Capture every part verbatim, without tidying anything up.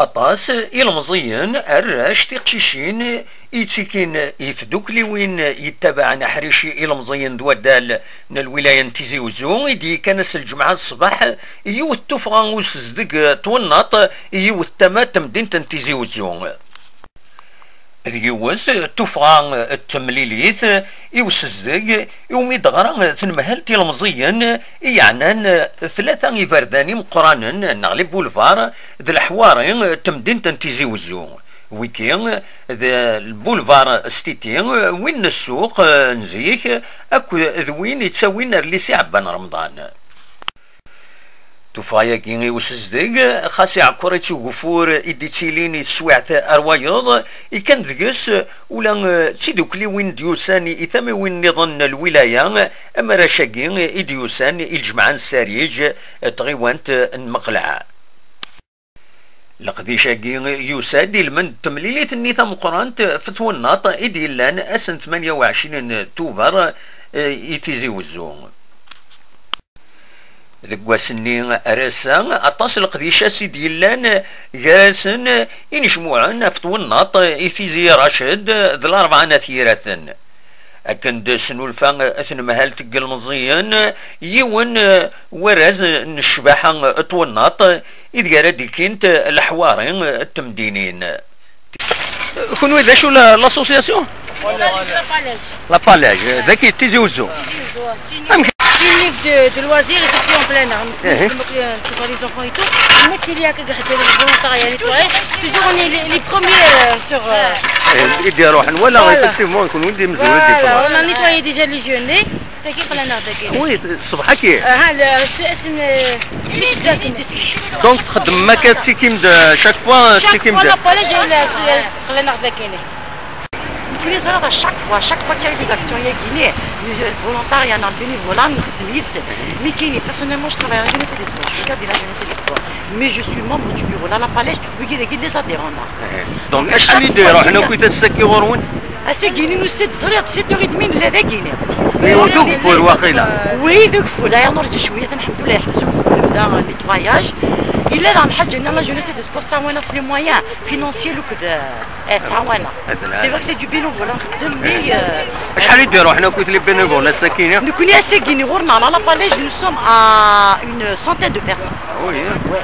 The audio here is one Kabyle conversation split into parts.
Aṭas ilemẓiyen, arrac, tiqcicin, yettikin i tdukliwin yettabaɛen aḥric ilemẓiyen d waddal n lwilaya n Tizi Uzzu i d-yekkan ass n lǧemɛa ṣṣbeḥ i yiwet tuffɣa usezdeg twennaṭ i yiwet tama n temdint n Tizi Uzzu. D yiwet tuffɣa n temlilit i usezdeg iwumi d-ɣra tnemhalt ilemẓiyen i yeɛnan tlata iberdan imeqqranen neɣ les boulevards d leḥwari n temdint n Tizi Uzzu. Wiki d lbulvar Stiti, win n ssuq n zik akked d win ittawin ar lycée Ɛebban Remḍan. Tuffɣa-agi i usezdeg, xas iɛekkeṛ-itt ugeffur i d-ittilin i teswiɛt ar wayeḍ, ikkan deg-s ula d tidukliwin d-yusan i tamiwin nniḍen n lwilaya, am arrac-agi i d-yusan i lǧemɛa n Ssariǧ, tɣiwant n Meqleɛ. Leqdic-agi yusa-d i lmend n temlilit-nni tameqqrant f twennaḍt i d-yellan ass n tmanya u ɛecrin Tubeṛ, eh, i Tizi Wezzu. Deg wass-nni ar ass-a, aṭas n leqdicat i d-yellan, gar-asen inejmuɛen ɣef twennaḍt i Tizi Raced d Larebɛa n At Yiraten. Akken d-tesnulfa tnemhalt n yilmeẓyen, yiwen warraz n ccbaḥa n twennaḍt ideg ara d-ikkint leḥwari n temdinin. Kunwi d acu la, l'association? La Palège. La Palège, dagi Tizi Wezzu. Amek? Clinique de, de loisirs et surtout en plein air. Nous, eh, nous, nous, pour les enfants et tout. Mais il y a que le volontariat nettoyer. Toujours on est les, les premiers, euh, sur, euh, eh, i d-iruḥen, wala, voilà. Effectivement, kunwi d imezwura. Voilà, on a nettoyé déjà les jeunes. Tagi qlan-aɣ dagi. Oui, ṣṣbeḥ-agi. Aha, la, c'est, c'est une, une petite date. Donc, txeddmem akka d tikim de chaque fois, chaque tikim fois, de la Palège, la, la, qlan-aɣ dagi. Nekkni ẓriɣ à chaque fois, chaque fois qu'il y a une action, il y a Guinée, le volontariat, le bénévolat, nxeddem yid-sen. Mais Guinée, personnellement, je travaille à la jeunesse et des sports. Je suis cadre de la jeunesse et des sports. Mais je suis membre du bureau, la, la Palège, wigi dagi les adhérents, là. Donc, acḥal i d-iruḥen akk i ass-agi ɣur-wen? Ass-agi, nusa-d, ẓriɣ-d sept heures et demie nella dagi. Iwet ugeffur waqila. Oui, d ageffur. Aya nurǧa cwiya, alḥemdullah, yeḥbes ugeffur, yebda nettoyage. Yella daɣen lḥaǧa-nni, la jeunesse et des sports, ttɛawaneɣ s les moyens financiers akked, eh, ttɛawaneɣ. C'est vrai que c'est du bénévolat, nxeddem, mais, eh, acḥal i d-iruḥen akk les bénévoles ass-agi? Nekkni ass-agi ɣur-neɣ, la, la Palège, nous sommes à une centaine de personnes. Ah oui, hein. Ouais.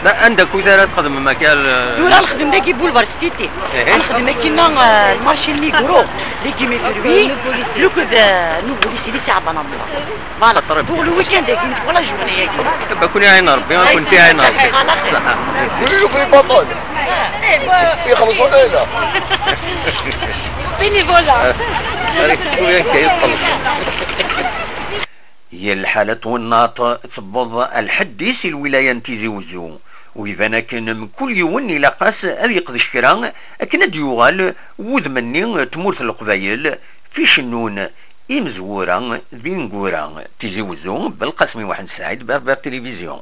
La, anda akkit ara txedmem akka? Tura nxeddem dagi boulevard Cité. Eh. Nxeddem akkin, euh, marché Migros, légumes et fruits, le, euh, nouveau lycée, lycée Abana Moula. Voilà. Pour le week-end, pour la journée. Bah, كوني عين ربي، كنتي عين ربي. Voilà. Oui, oui, oui, papa. يخلصوا لنا. Bénévolat. Yal lḥala n twennaḍt tewweḍ ar lḥedd-is i lwilaya n Tizi Wezzu, u iban akken mkul yiwen ilaq-as ad yeqdec kra akken ad d-yuɣal wudem-nni n tmurt n Leqbayel f icennun, imezwura d ineggura. Tizi Wezzu, Belqasem Muḥend Saɛid, Berbère Télévision.